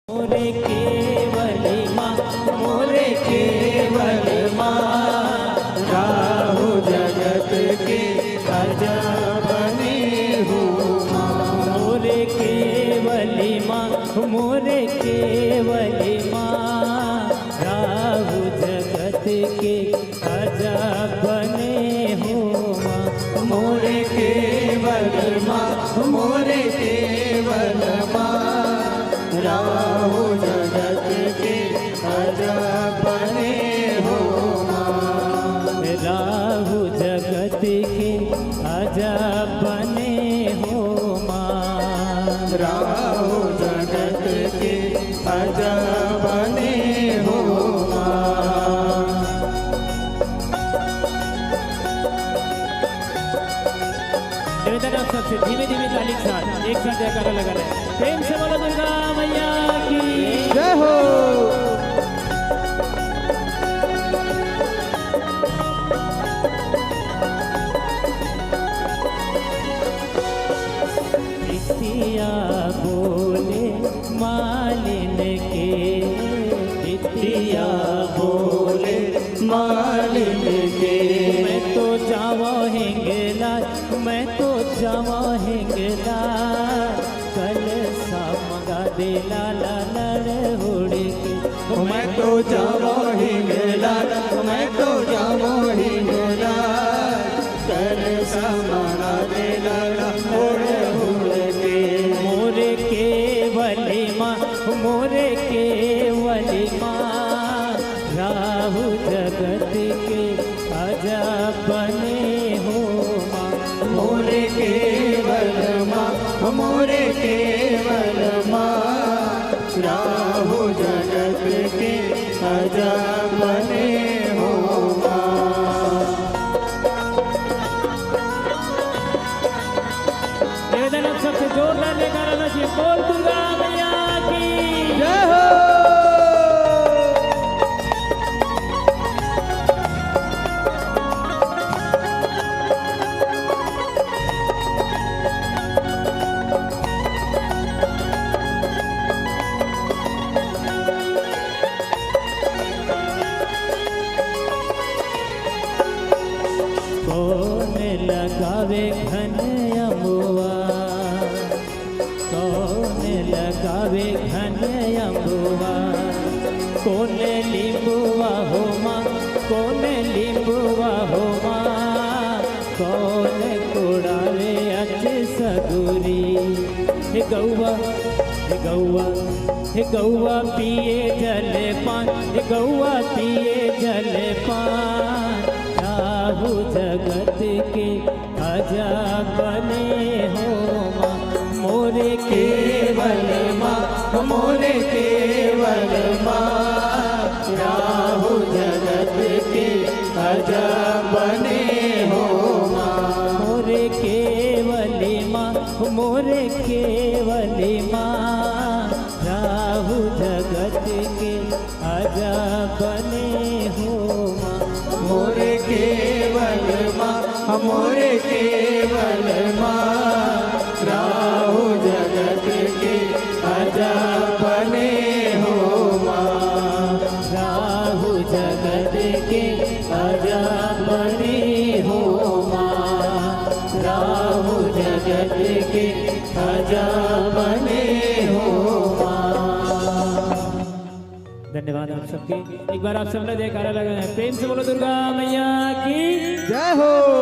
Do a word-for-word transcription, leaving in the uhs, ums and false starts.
मोरे केवली माँ, मोरे केवली माँ, राहु जगत के अजब बने हो माँ। मोरे केवली माँ, मोरे केवली माँ, राहु जगत के अजब बने हो माँ। मोरे केवल माँ, मोरे केवल माँ, राहु जगत के अजब बने हो माँ। राहु जगत के अजब बने हो माँ। राहु जगत के अजब बने हो माँ। निवेदन आप सबसे, धीमे धीमे ताली के साथ एक साथ जयकारा लगा रहे। प्रेम से बोलो दुर्गा मैया की। जय हो। बिटिया बोले मालिन के, बिटिया बोले मालिन के। मैं तो जावा हिंगला, मैं तो जावा हिंगला, कलसा मंगा दे लाला लड़हुड़ के। मैं तो जावा हिंगला, मैं तो जावा हिंगला, कलसा मंगा दे लाला लड़हुड़ के। मोरे केवली माँ, मोरे केवली माँ, राहु जगत के अजब बने हो माँ। मोरे केवल माँ, मोरे केवल माँ, राहु जगत के अजब बने हो माँ। निवेदन आप सबसे जोरदार जयकारा होना चाहिए। बोल दुर्गा मैया की। जय हो। कौन लगावे घन अमुआ, कौन लगावे घन अमुआ, कौन लिंबुआ हो माँ, कौन लिंबुआ हो माँ, कौन कुड़ावे अच सगुरी। हे गौआ, हे गौआ, हे गौआ पिए जलपान, हे गौआ पिए जलपान, राहु जगत के अजब बने हो माँ। मोरे केवल माँ, मोरे केवल माँ, राहु जगत के अजब बने हो माँ। मोरे केवली माँ, मोरे केवली माँ, राहु जगत के अजब बने हो माँ। मोरे केवल माँ, मोरे केवल माँ, राहु जगत के अजब बने हो माँ। राहु जगत के अजब बने हो माँ। राहु जगत के अजब बने हो माँ। धन्यवाद आप सबके। एक बार आप सब लोग जयकारा लगाएं, प्रेम से बोलो दुर्गा मैया की। जय हो।